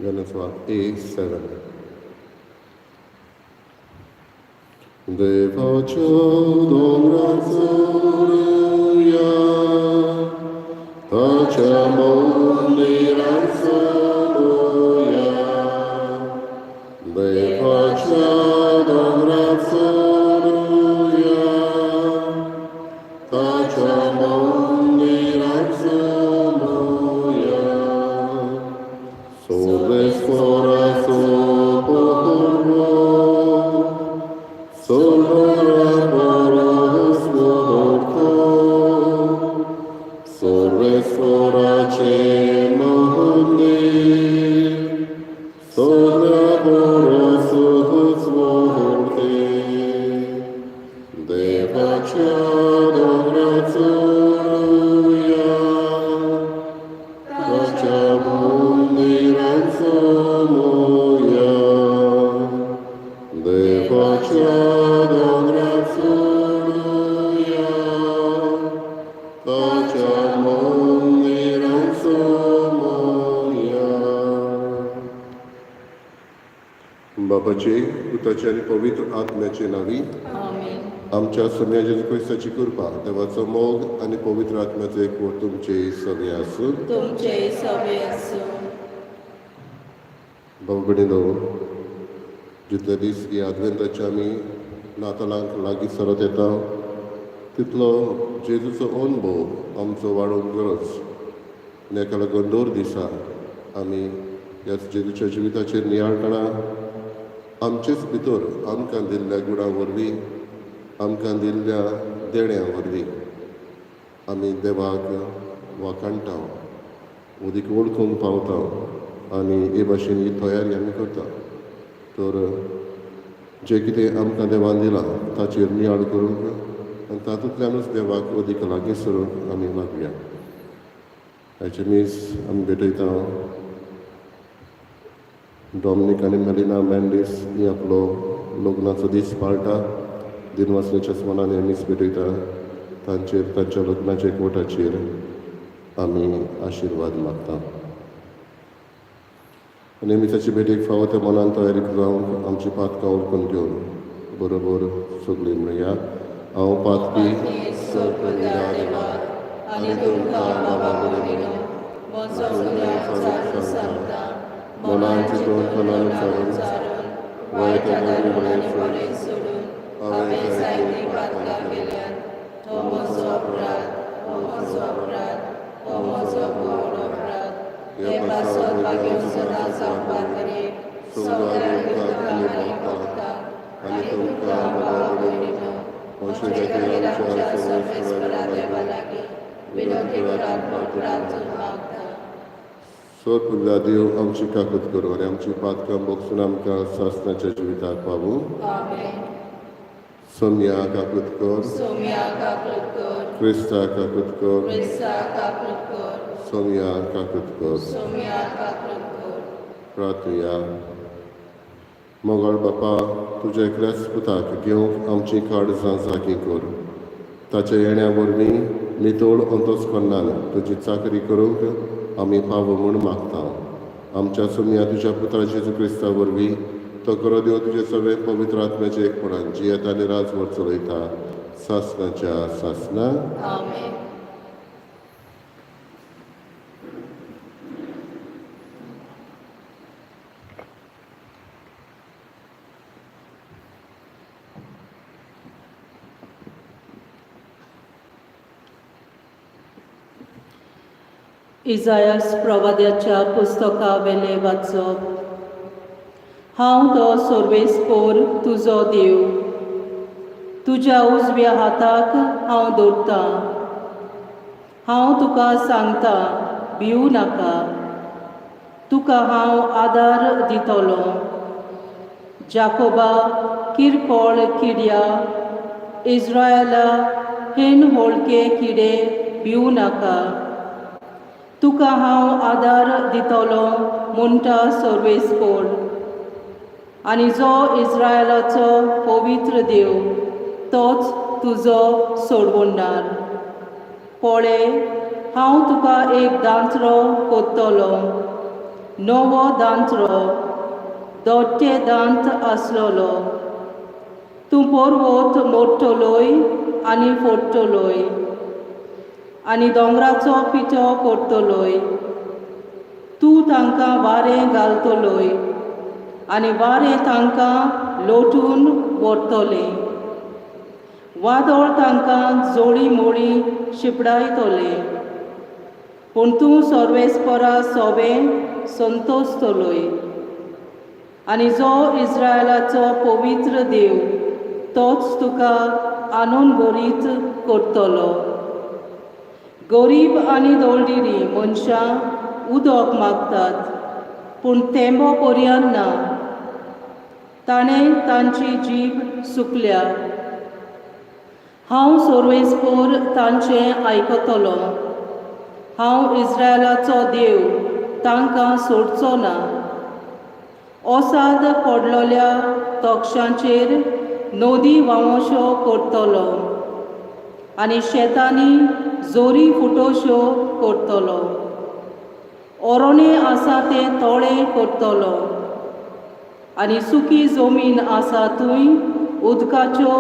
गाण्याचो A7. देवाच्या दोंगरार चलुया, ताच्या मंदिरांत चलुया. देवाच्या दोंगरार चलुया, ताच्या मंदिरांत चलुया. सर्वेस्पराचो पोरवो, सोलरा परस व्हरतो. सर्वेस्पराचें मंदीर, सगळ्या परस व्हडलें. देवाच्या दोंगरार चलुया, ताच्या मंदिरांत चलुया. देवाच्या दोंगरार चलुया, ताच्या मंदिरांत चलुया. बापाचे, पुताचे आनी पवित्र आत्म्याचे नांवी. आमेन. आमच्या सोम्या जेजू क्रिस्ताची कृपा, देवाचो मोग आनी पवित्र आत्म्याचो एकवट तुमचे सगळे आसूं. तुमचे सवे आसूं. भाव भयणीनो, जितले दीस ही आदवेंताचे आमी नातालांक लागीं सरत येता, तितलो जेजूचो अनुभव आमचो वाडोवंक गरज. आनी हाका लागून दर दिसा आमी ह्या जेजूच्या जिविताचेर नियाळटना आमचेच भितर आमकां दिल्ल्या गुणां वरवीं, आमकां दिल्ल्या देण्या वरवीं आमी देवाक वाखाणटा, अदीक वळखूंक पावता आनी हे भाशेन ही तयारी आमी करता. तर जें कितें आमकां देवान दिलां ताचेर नियाळ करूंक आनी तातूंतल्यानूच देवाक अदीक लागीं सरूंक आमी लागया. आयचें मीस आमी भेटयता. डॉमनीक आनी मेलिना मेंडीस ही आपलो लग्नाचो दीस पाळटा. दिनवासनेच्या मनान हें मीस भेटयता. तांचेर, तांच्या लग्नाच्या एकवटाचेर आमी आशिर्वाद मागता. आनी मिसाची भेटेक फावो त्या मनान तयारी जावंक आमची पातकां वळखून घेवन बरोबर सगळीं म्हणया, हांव पातकी. सोदपुल्या देवाक आनी तुमकां बाबा भयणीनो म्हजो गुन्यांव सांगता. मनान चिंतून, मनान उच्चारून, वायट आनी बरें सोडून हांवें जायतीं पातकां केल्यात. हो म्हजो अपराध, हो म्हजो अपराध, हो म्हजो व्हड अपराध. हे पासत भाग्य सदां जावपा सगळ्या दुःखांनी भोगता आनी तुमकां बाबा भयणीनो म्हजे खातीर आमच्या सर्वेस्परा देवा लागीं विनंती करात म्हूण प्रार्थना मागता. सोदपुल्या देव आमची काकूत करूं आनी आमची पातकां भोगसून आमकां सासणाच्या जिविताक पावूं. आमेन. सोमया काकूत कर. सोम्या काकूत कर. क्रिस्ता काकूत कर. क्रिस्ता काकूत कर. सोमया काकूत कर. सोम्या काकूत कर. प्रार्थुया. मोगाळ बापा, तुज्या एकल्याच पुताक घेवंक आमची काळजां जागीं कर. ताच्या येण्या वरवीं नितळ अंतस्करणान तुजी चाकरी करूंक आमी पावो म्हूण मागता. आमच्या सोमया तुज्या पुता जेजू क्रिस्ता वरवीं, तो खरो देव, तुजे सगळे पवित्र आत्म्याचे एकपणान जियेता आनी राजवट चलयता सासनाच्या सासना. आमेन. इजायास प्रवाद्याच्या पुस्तकावेले वाचप. हांव तो सर्वेस्पोर तुजो देव. तुज्या उजव्या हाताक हांव दवरतां. हांव तुका सांगता, भिवू नाका. तुका हांव आदार दितलो. जाकोबा, किरकोळ किड्या, इस्रायला, हेन होळके किडे, भिवू नाका. तुका हांव आदार दितलो म्हणटा सर्वेस्पोर आनी जो इस्रायलाचो पवित्र देव, तोच तुजो सोडवणदार. पळय, हांव तुका एक दांचरो कोत्तलो. नवो दांतरो, दोट्टे दांत आसलेलो. तूं पर्वत मोडटलोय आनी फोडटलोय आनी दोंगराचो पिठो करतलोय. तूं तांकां वारें घालतलोय आनी वारें तांकां लोटून व्हरतलें. वादळ तांकां जोडी मोडी शिपडायतलें. पूण तूं सर्वेस्परा सोबें संतोसतलोय आनी जो इस्रायलाचो पवित्र देव तोच तुका आनंद भरीत करतलो. गरीब आनी दळडिरी मनशां उदक मागतात पूण तेंबो पर्यान ना. ताणें तांची जीब सुकल्या. हांव सर्वेस्पोर तांचें आयकतलो. हांव इस्रायलाचो देव तांकां सोडचो ना. ओसाद पडलोल्या तोक्षांचेर नदी व्हांवोश्यो करतलो आनी शेतांनी जोरी फुटोश्यो करतलो. ओरोणे आसा तें तोळें करतलो आनी सुकी जमीन आसा थंय उदकाच्यो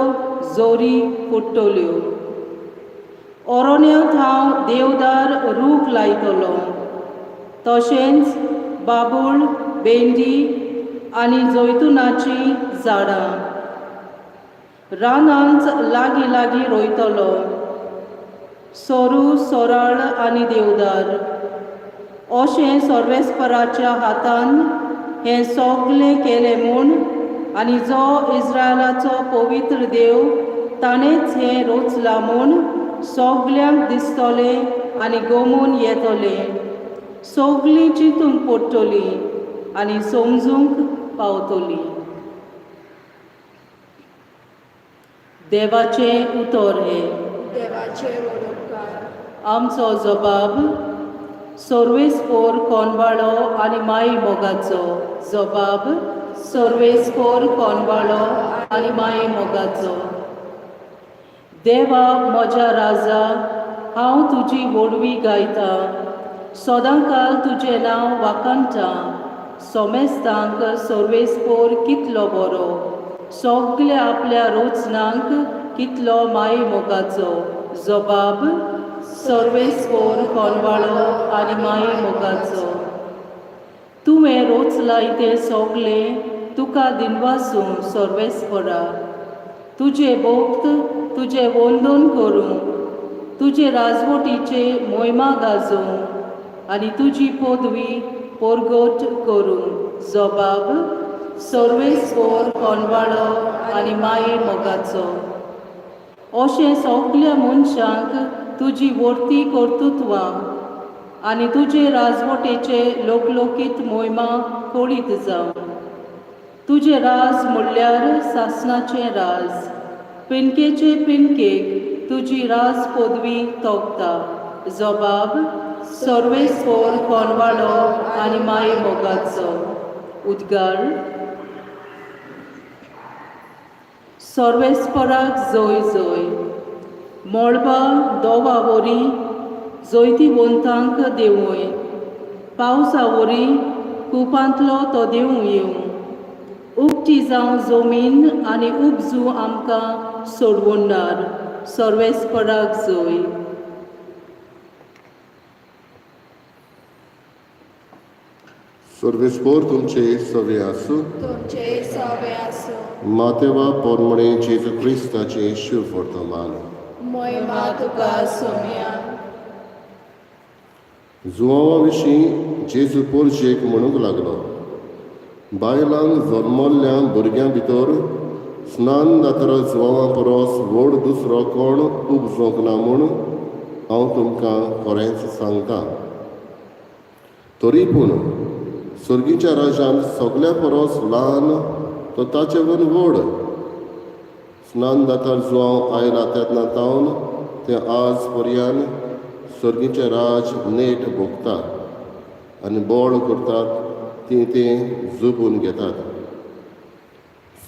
जोरी फुट्टल्यो. ओरोण्यांत हांव देवदार रूख लायतलो, तशेंच बाबूळ, भेंडी आनी जैतुनाचीं झाडां. रानांत लागीं लागीं रोयतलो सोरू, सोराळ आनी देवदार. अशें सर्वेस्पराच्या हातान हें सगलें केलें म्हूण आनी जो इस्रायलाचो पवित्र देव ताणेंच हें रचलां म्हूण सगल्यांक दिसतलें आनी गमून येतलें. सगलीं चिंतूंक पडटलीं आनी समजूंक पावतलीं. देवाचें उतर हें. देवाचेर उपकार. आमचो जबाब सर्वेस्पोर कोनवाळो आनी माई मोगाचो. जबाब सर्वेस्पोर कोनवाळो आनी माई मोगाचो. देवा म्हज्या राजा, हांव तुजी व्हडवी गायतां. सदांकाल तुजें नांव वाखाणटा. सोमेस्तांक सर्वेस्पोर कितलो बरो, सगल्या आपल्या रोचनांक कितलो माई मोगाचो. जबाब सर्वेस्पोर कोनवाळो आनी माई मोगाचो. तुवें रोचलाय तें सगलें तुका दिनवासूं सर्वेस्परा. तुजे भक्त तुजें वंदन करूं, तुजे राजवटीचे मोयमा गाजोवं आनी तुजी पदवी परगट करूं. जबाब सर्वेस्पोर कोनवाळो आनी माये मोगाचो. अशें सगल्या मनशांक तुजी वर्ती कर्तृत्वां आनी तुजे राजवटेचे लोकलोकीत मोहिमा कळीत जावं. तुजें राज म्हणल्यार सासणाचें राज. पिनकेचे पिनकेक तुजी राज पदवी तोखता. जबाब सर्वेस्पोर कोनवाळो आनी माये मोगाचो. उद्गार. सर्वेस्पराक जय जय. मळबा दोवा वरी जैतिवंतांक देंवय. पावसा वरी कुपांतलो तो देवूं येवं. उक्ती जावं जमीन आनी उपजू आमकां सोडवणार. सर्वेस्पराक जय. सर्वेस्पोर तुमचे सवे आसूं. तुमचे सवे आसूं. मातेवा पोरमणे जेजू क्रिस्ताचें शुभ वर्तमान. मोहिमा तुका सोम्या. जुवांवा विशीं जेजू पोरजेक म्हणूंक लागलो, बायलांक जल्मल्ल्या भुरग्यां भितर स्नान जात्रा जुवांवा परस व्हड दुसरो कोण उपजोंक ना म्हूण हांव तुमकां खरेंच सांगता. तरी पूण सर्गीच्या राजांत सगल्या परस ल्हान तो ताचे वयर व्हड. स्नान जाता जुवांव आयला तेन्ना तावन ते आज पर्यान सर्गीचें राज नेट भोगता आनी बळ करतात ती तें जुबून घेतात.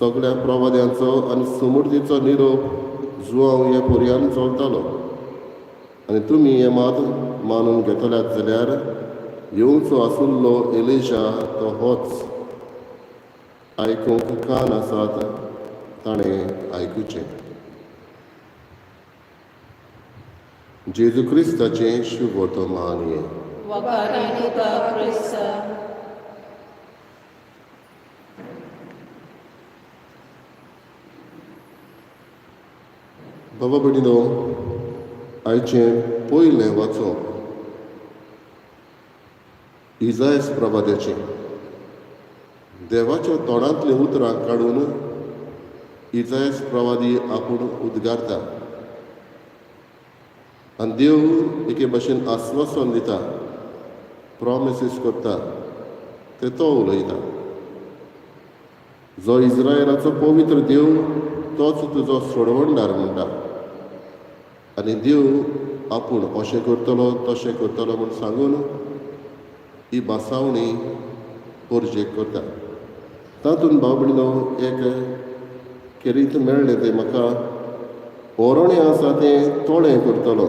सगळ्या प्रवाद्यांचो आनी समृद्धीचो निरोप जुवांव हे पर्यान चलतालो आनी तुमी हें मात मानून घेतल्यात जाल्यार येवचो आसुल्लो एलिशा तो होच. आयकूंक कान आसात ताणें आयकुचें. जेजू क्रिस्ताचें शुभवर्तमान हें. वखारी तुका क्रिस्ता. बाबा भयणीनो, आयचें पयलें वाचप इजायस प्रवाद्याचें. देवाच्या तोंडांतलीं उतरां काडून इजायस प्रवादी आपूण उद्गारता आनी देव एके भाशेन आस्वासन दिता, प्रोमिसीस करता, ते तो उलयता. जो इस्रायलाचो पवित्र देव तोच तुजो सोडवणदार म्हणटा आनी देव आपूण अशें करतलो तशें करतलो म्हूण सांगून ही भासावणी परजेक करता. तातूंत भाव भयणीनो एक खेरीत मेळ्ळें तें म्हाका, ओरोणें आसा तें तोळें करतलो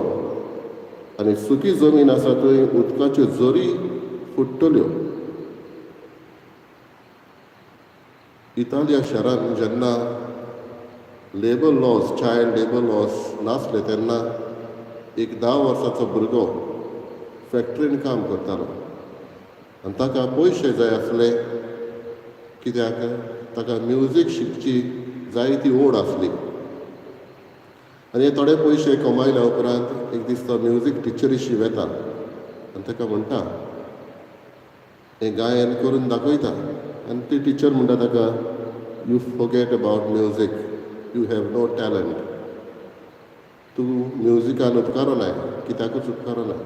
आनी सुकी जमीन आसा थंय उदकाच्यो झरी फुट्टल्यो. इतालिया शारांत जेन्ना labour laws, child labour laws नासले तेन्ना एक 10 वर्सांचो भुरगो फॅक्टरीन काम करतालो आनी ताका पयशे जाय आसले, कित्याक ताका म्युजीक शिकची जायती ओड आसली. आनी हे थोडे पयशे कमायल्या उपरांत एक दीस तो म्युजीक टिचरीशी वेता आनी ताका म्हणटा, हें गायन करून दाखयता. आनी ती टिचर म्हणटा ताका, you forget about music, you have no talent, तूं म्युजिकान उपकारनाय, कित्याकूच उपकारनाय.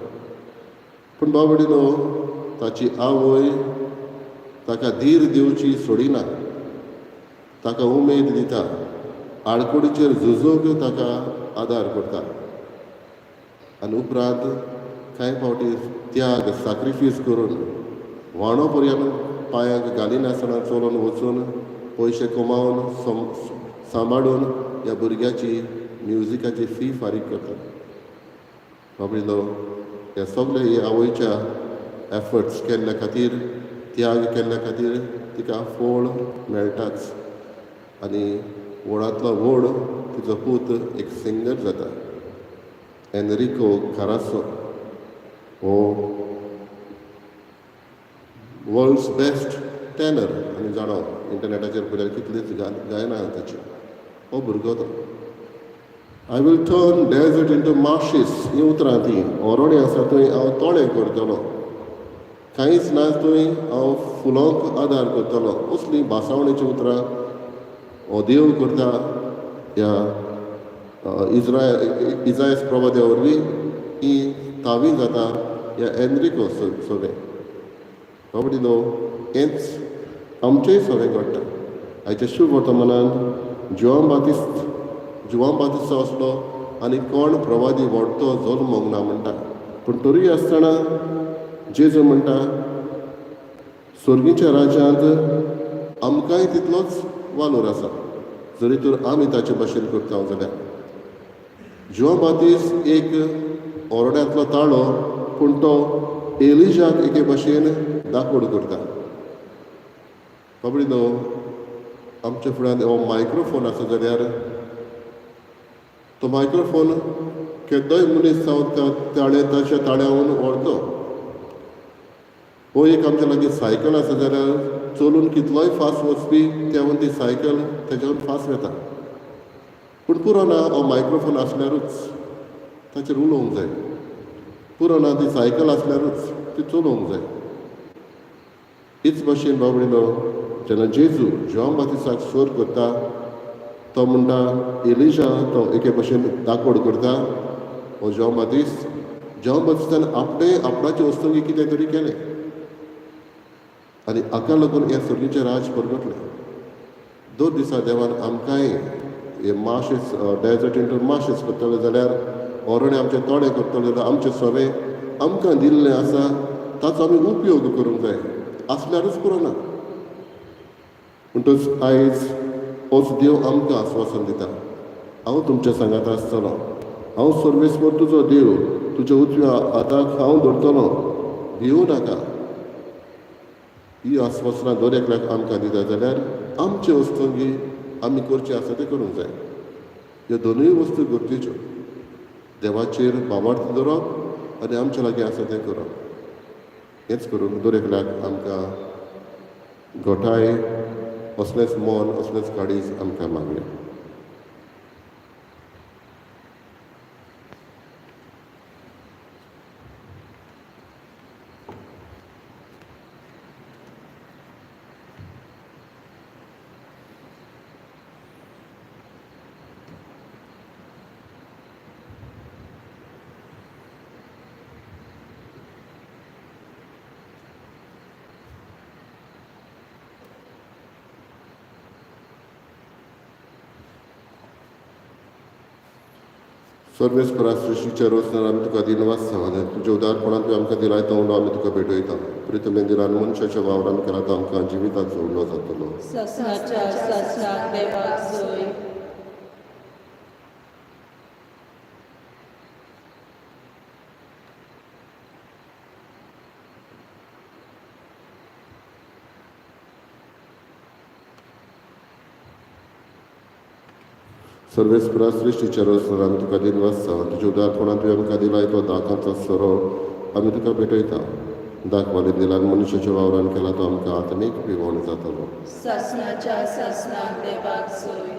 पूण बाबडी न्हू, ताची आवय ताका धीर दिवची सोडिना, ताका उमेद दिता, आडकुडीचेर झुजूंक ताका आदार करता. आनी उपरांत कांय फावटी त्याग साक्रिफीस करून व्हाणो पर्यंत पांयांक घालिनासतना चलोवन वचून पयशे कमावन सांबाळून ह्या भुरग्याची म्युजिकाची फी फारीक करता. बाबडीलो ह्या सगळे हे आवयच्या एफर्ट्स केल्ल्या खातीर, त्याग केल्ल्या खातीर तिका फळ मेळटाच आनी व्हडांतलो व्हड तिचो पूत एक सिंगर जाता, एनरिको कारासो. हो वर्ल्ड्स बेस्ट टॅनर आमी जाणा, इंटरनॅटाचेर पळयल्यार कितलींच गायनां ताची. हो भुरगो तो. I will turn desert into marshes, हीं उतरां तीं. ओरोणी आसा थंय हांव तोळें करतलो, कांयच ना थंय हांव फुलोंक आदार करतलो. असलीं भासावणेचीं उतरां हो देव करता ह्या इजायस प्रवाद्या वरवीं. ही तावी जाता ह्या एनरिको सगळें. बाबडी न्हू, हेंच आमचेय सगळें घडटा. आयच्या शुभ वर्तमानान जुआंव बातिस्त, जुआंव बातिस्त असलो आनी कोण प्रवादी व्हडतो जल्मोंक ना म्हणटा, पूण तरूय आसतना जेजू म्हणटा स्वर्गीच्या राज्यांत आमकांय तितलोच वालोर आसा, जरी तर आमी ताचे भाशेन करता जाल्यार. जुआंव बातिस्त एक ओरड्यांतलो ताळो, पूण तो एलिजाक एके भाशेन दाकोड करता. बाबडी न्हू, आमच्या फुड्यान हो मायक्रोफोन आसा जाल्यार तो मायक्रोफोन केदोय मनीस जावं त्या ताळे ताच्या ताळ्यावन व्हरतो. हो एक आमच्या लागीं सायकल आसा जाल्यार चलून कितलोय फास्ट वचपी तेवून ती सायकल तेच्याहून फास्ट वता. पूण पुरो ना हो मायक्रोफोन आसल्यारूच ताचेर उलोवंक जाय, पुरो ना ती सायकल आसल्यारूच ती चलोवंक जाय. हीच भाशेन बाबडीनो, जेन्ना जेजू जुआंव बातिस्ताक सोर करता तो म्हणटा एलिजा तो एके भाशेन दाकोड करता. हो जुआंव बातिस्त, जुआंव बातिस्तान आपणें आपणाचे वस्तूंनी कितें तरी केलें आनी हाका लागून हें सर्गीचें राज परगटलें. दर दिसा देवान आमकांय हे मार्शीस, डेजर्ट इंटू मार्शीस करतले जाल्यार, ओरणे आमचे तोडे करतले जाल्यार, आमचें सवें आमकां दिल्लें आसा ताचो आमी उपयोग करूंक जाय, आसल्यारूच पुरो ना. म्हणटच आयज होच देव आमकां आस्वासन दिता, हांव तुमच्या सांगात आसतलो, हांव सर्वेस्पर तुजो देव, तुज्या उजव्या हाताक हांव धरतलो, भिवू नाका. ही आस्वासनां दर एकल्याक आमकां दिता जाल्यार आमचे वस्तूंगी आमी करचें आसा तें करूंक जाय. ह्यो दोनूय वस्तू गरजेच्यो, देवाचेर भावार्थ दवरप आनी आमच्या लागीं आसा तें करप. हेंच करून दर एकल्याक आमकां घटाय, असलेंच मन, असलेंच काळीज आमकां मागया. सर्वेस्परा सृश्टीच्या रोसनार आमी तुका दिनवास सांगता. तुज्या उदारपणान तुवें आमकां दिलाय तो उंडो आमी तुका भेटयता. प्रितमेन दिलान मनशाच्या वावरान केला तो आमकां जिविताचो उंडो जातलो. सासणाच्या सासणाक देवाक जोय. सर्वेस्परा सृश्टीच्या रोसनार आमी तुका दिनवास सांगता. तुज्या उदारपणान तुवें आमकां दिलाय तो दाकांचो सोरो आमी तुका भेटयता. दाखवाली दिलान मनशाच्या वावरान केला तो आमकां आत्मीक पिवण जातलो. सासणाच्या सासणाक देवाक जोय.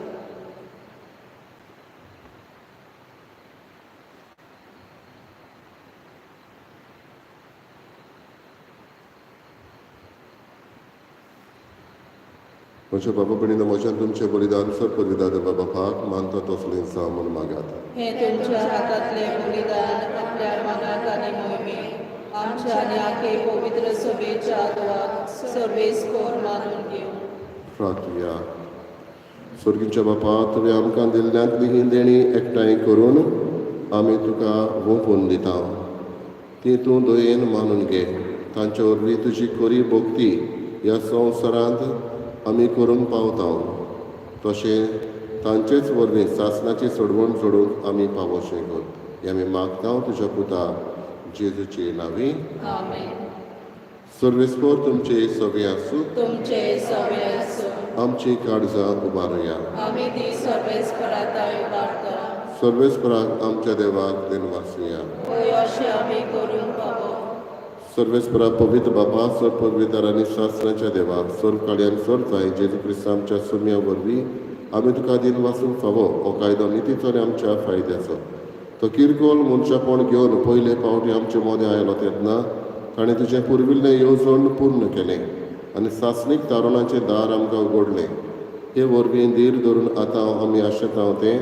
म्हज्या बाबा भयणीनो, म्हज्यान तुमचें बलिदान सर पदवीदार देवा बापाक मानता तसलें जावं म्हूण मागात. हे तुमच्या हातांतलें बलिदान आपल्या मनाक आनी मोहिमेक आमच्या आनी आखे पवित्र सभेच्या आदवाक सर्वेस्पोर मानून घेवं. प्रार्थुया. स्वर्गीच्या बापा, तुवें आमकां दिल्ल्यांतली ही देणी एकठांय करून आमी तुका वोंपून दिता. ती तूं दयेन मानून घे. तांचे वरवीं तुजी खरी भक्ती ह्या संवसारांत आमी करूंक पावता. तशें तांचेच वरवीं सासणाची सोडवण जोडूंक आमी पावोशें कर. हें आमी मागता तुज्या पुता जेजूचे नांवी. आमेन. सर्वेस्पोर तुमचे सगळे आसूं. तुमचे सगळे आसूं. आमची काळजां उबारुया. आमी ती सर्वेस्पराताय उबारता. सर्वेस्पराक आमच्या देवाक दिनवासुया. हय, अशें आमी करूंक फावो. सर्वेस्परा पवित्र बापा, सर पदवीदार आनी शास्त्राच्या देवा, सर काळयान सर जाय जेजू क्रिस्तांव आमच्या सुम्या वरवीं आमी तुका दिनवासूंक फावो. हो कायदो नितीचो आनी आमच्या फायद्याचो. तो किरकोळ मनशापण घेवन पयले फावटी आमचे मदें आयलो तेन्ना ताणें तुजें पुर्विल्लें येवजण पूर्ण केलें आनी सासणीक तारुणाचें दार आमकां उगडलें. हे वरवीं धीर धरून आतां आमी आशेता तें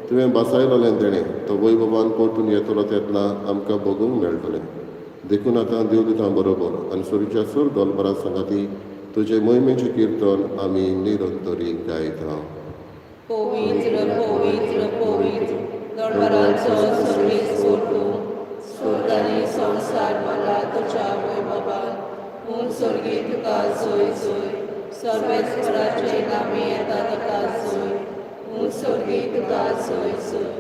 तुवें बसायलोलें तेणें तो वैभवान परतून येतलो तेन्ना आमकां भोगूंक मेळटलें. देखून आतां देवदूतां बरोबर आनी सुरीच्या सूर दोलबरा सांगाती तुजे मोहिमेचें किर्तन आमी निरंतरी गायता. पवित्र पवित्र पवित्र दरबाराचो सर्वेस्पोर तूं, स्वर्ग आनी संवसार भरला तुज्या वैभवान. म्हूण स्वर्गी तुका जोय जोय. सर्वेस्पराचे नामी येता ताका जोय. म्हूण स्वर्गी तुका जोय जोय.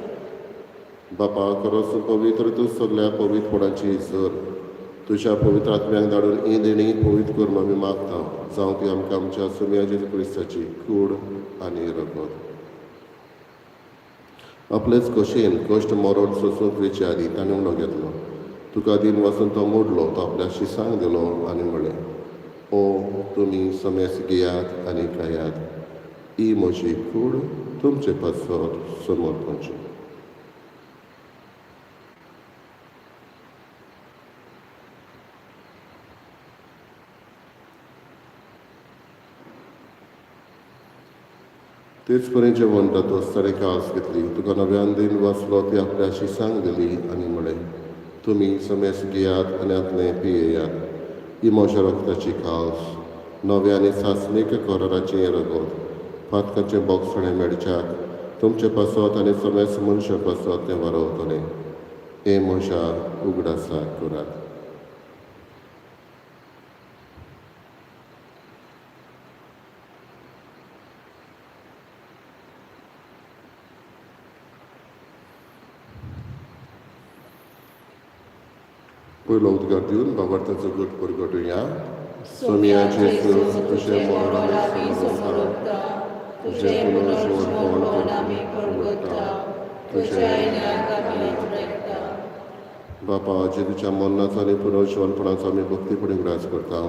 बापा, खरोच पवित्र तूं सगल्या पवित्रपणाची जर तुज्या पवित्र आत्म्याक धाडून ही देणी पवित्र करून आमी मागता. जावं ती आमकां आमच्या सुम्या जेजू क्रिस्ताची कूड आनी रगत. आपलेच खोशयेन कश्ट मरण सोंसूंक वेचे आदीं ताणें उणो घेतलो. तुका दिन वाचून तो मोडलो. तो आपल्या शिसांक दिलो आनी म्हणलें, ओ तुमी समेस घेयात आनी खायात. ही म्हजी कूड तुमचे पासत समर्पणची. तेच परी जेवण जातच ताणें कास घेतली. तुका नव्यान दिन वाचलो. ती आपल्या शिसांक दिली आनी म्हणलें, तुमी समेस घेयात आनी आतलें पियेयात. ही म्हज्या रक्ताची कास, नव्या आनी सासणीक कराराचें रगत. पातकाचें बोगसणें मेळच्याक तुमचे पासत आनी समेस मनशां पासत तें वारवतलें. हें म्हज्या उगडासाक करात. पयलो उद्गार दिवन बाबार्थाचो गट परगटुया. सोमया जेजू, तुजें मरण आमी आमी समोर समजता, तुजें पुनर्जिवनपण आमी परगटा, तुज्या येण्याक आमी अत्रेकता. बापा, जेजूच्या मरणाचो आनी पुनर्जिवनपणाचो आमी भक्तीपणी उगडास करता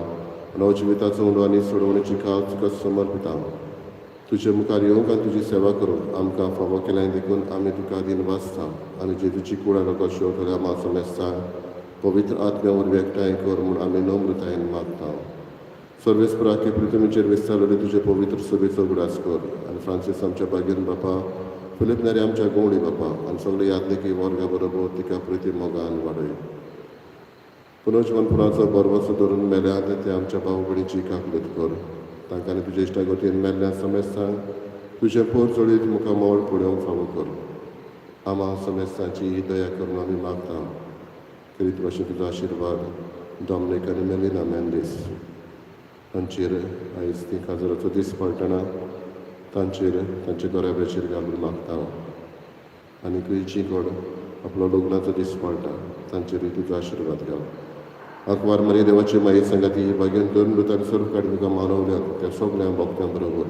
आनी जिविताचो उंडो आनी सोडवणेची काज तुका समर्पिता. तुजे मुखार येवंक आनी तुजी सेवा करूंक आमकां फावो केल्याय देखून आमी तुका दिनवासता आनी जेजूची कुडा लोकां शेवटल्या मासमेस्ता पवित्र आत्म्या वरवीं एकठांय कर म्हूण आमी नम्रतायेन मागता. सर्वेस्पराके पृथ्वीचेर विस्तारलेले तुजे पवित्र सभेचो उगडास कर आनी फ्रांसीस आमच्या बागेन बापा, फिलीप नेरी आमच्या गवळी बापा आनी सगळे यादनिकी वर्गा बरोबर तिका प्रिती मोगान वाडय. पुनर्जिवनपणाचो बरवसो धरून मेल्यात ते आमच्या भाव भयणीची काकलूत कर. तांकां आनी तुज्या इश्टागतीन मेल्ल्या समेस्तांक तुजें पोर चडीत मुखामळ पळोवंक फावो कर. आमा समेस्तांची ही दया करून आमी मागता. करीत भाशेन तुजो आशिर्वाद डॉमनीक आनी मेलिना मेंडीस हांचेर आयज ती काजराचो दीस पळटना तांचेर तांच्या घराब्याचेर घालून मागता. आनी जी कोण आपलो लग्नाचो दीस पळटा तांचेरूय तुजो आशिर्वाद घाल. आंकवार मारी देवाची माई सांगाती ही बागेन दोन मृतान सर्व काडून तुका मानवल्यात त्या सगळ्या भक्तां बरोबर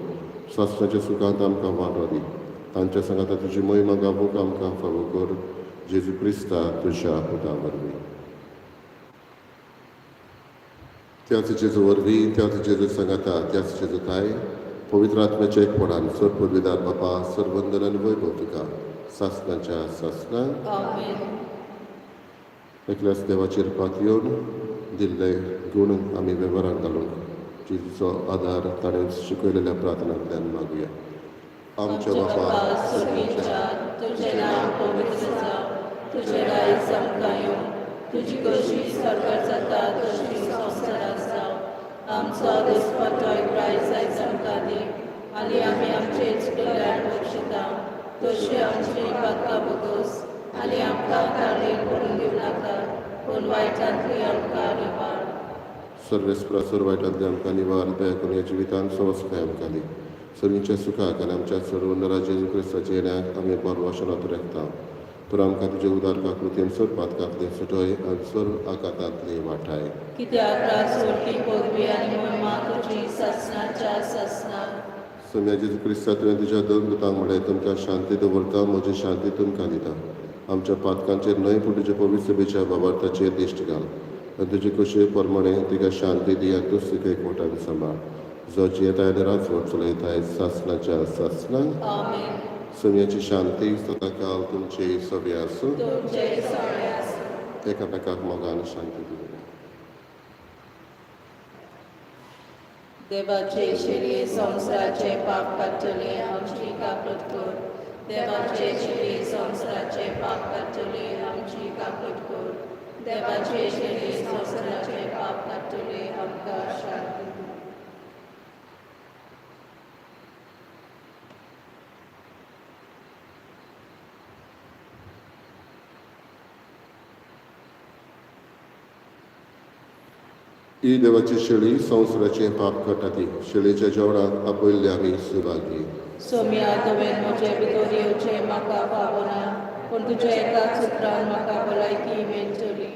सासणाच्या सुखांत आमकां वांटो दी. तांच्या सांगाता तुजी महिमा गावूंक आमकां फावो कर. जेजू क्रिस्ता तुज्या पुता वरवीं. त्याच जेजू वरवीं, त्याच जेजू सांगाता, त्याच जेजू ताय पवित्र आत्म्याच्या एकपणान सर पदवीदार बापा सर्वंदन आनी वैभव तुका सासणाच्या सासणाक. आमेन. एकल्याच देवाचेर पातयेवन दिल्ले गूण आमी वेव्हारान घालूंक जेजूचो आदार ताणें शिकयलेल्या प्रार्थनांतल्यान मागुया. आमच्या बापा स्वर्गीच्या, तुजें नांव पवित्र जावं, तुजें राज आमकां येवं, तुजी कशी स्वर्गार जाता तशी संवसारांत जावं. आमचो दिसपटो प्रायस आयज आमकां दी आनी आमी आमचे चुकल्यार बक्षिता तशी आमची पातकां भोगोस आनी आमकां ताणें पडून दिवं नाका, पूण वायटांतली आमकां निवार. सर्वेस्परा सर वायटांतले आमकां निवार. दया करून ह्या जिवितांत सवसकाय आमकां दी. सर्वींच्या सुखाक आनी आमच्या सर्वनरा जेजू क्रिस्ताच्या येण्याक आमी बरवाशनांत रेखता. तर आमकां तुजे उदार काकृतीन सर पातकांतले सुटय आनी सर आकांतांतली वाठाय. कित्याक राजवटी पदवी आनी महिमा तुजी सासणाच्या सासणाक. सोम्या जेजू क्रिस्ता, तुवें तुज्या दोन दुतांक म्हळें, तुमकां शांती दवरता, म्हजी शांती तुमकां दिता. आमच्या पातकांचेर न्हय पूण तुज्या पवित्र सभेच्या बाबार्थाचेर दिश्ट घाल आनी तुजे कशे प्रमाणे तिका शांती दी आनी तूं तिका एकवटान सांबाळ, जो जियेताय आनी राजवट चलयताय सासणाच्या सासणाक. आमेन. सोम्याची शांती सदांकाल तुमचे सगळे आसूं. तुमचे सगळे आसूं. एकामेकाक मोगान शांती दिवया. देवाचे शिरी संवसाराचे पाप काडटले, आमची काकूट कर. देवाचे शिरी संवसाराचे पाप काडटले, आमची काकूट कर. देवाचे शिरी संवसाराचे पाप काडटले, आमकां शांती दी. ही देवाची शेळी संवसाराचें पाप काडटा ती शेळीच्या जेवणाक आपयल्ले आमी सुभागी. सोम्या, तुवें म्हजे भितर येवचें म्हाका फावना, पूण तुज्या एकाच उतरान म्हाका भलायकी मेळटली.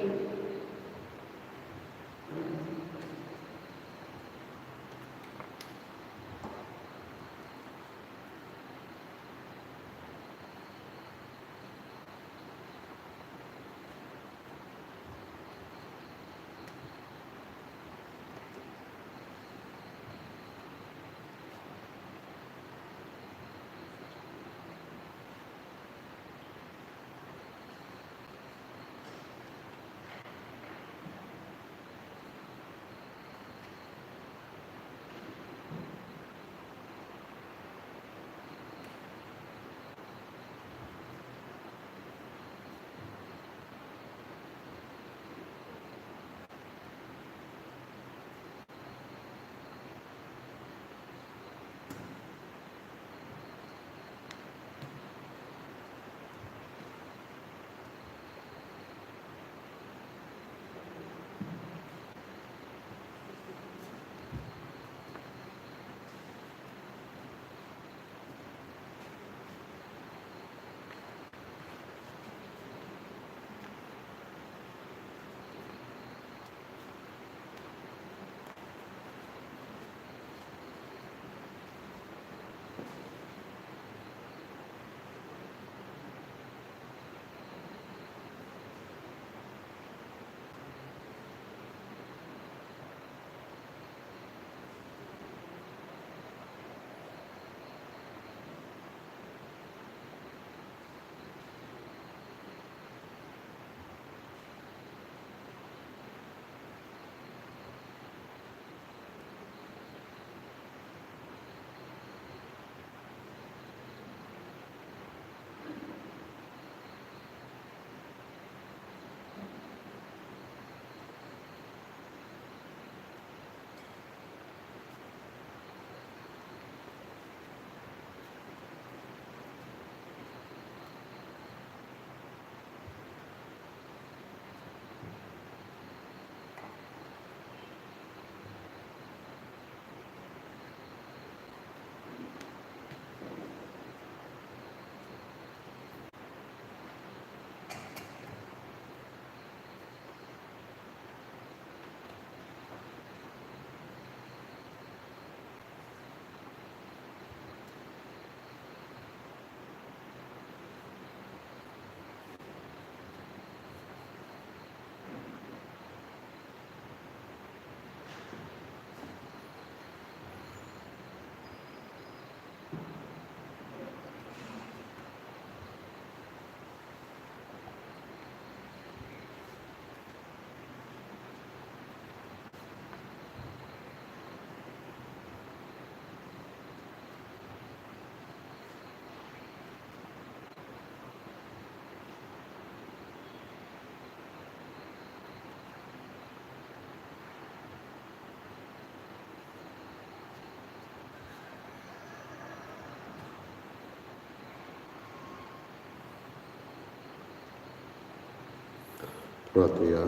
प्रार्थया.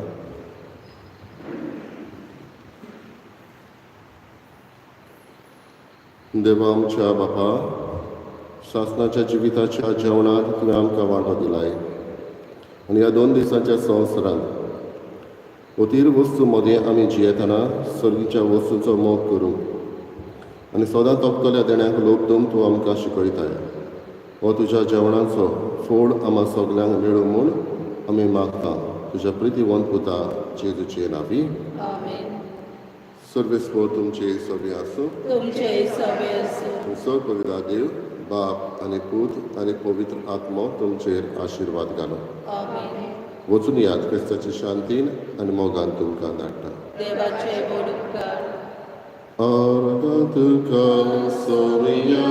देवा आमच्या बापा, सासणाच्या जिविताच्या जेवणात तुवें आमकां वांटो दिलाय आनी ह्या 2 दिसांच्या संवसारांत अतीर वस्तू मदें आमी जियेतना सर्गीच्या वस्तूंचो मोग करूंक आनी सदां तोपतल्या देण्याक लोक दिवंक तूं आमकां शिकयताय. हो तुज्या जेवणाचो फोड आमकां सगल्यांक मेळूं म्हूण आमी मागता, तुज्या प्रितीवंत पुता जेजूचे नांवी. आमेन. सर्वेस्पर तुमचे सगळे आसूं. तुमचे सवे आसूं. सर पवित्र देव बाप आनी पूत आनी पवित्र आत्मो तुमचेर आशिर्वाद घालो. आमेन. वचून यात, क्रिस्ताचे शांतीन आनी मोगान तुमकां धाडटा. देवाचे व्हड उपकार. अर्घ तुका सोनिया.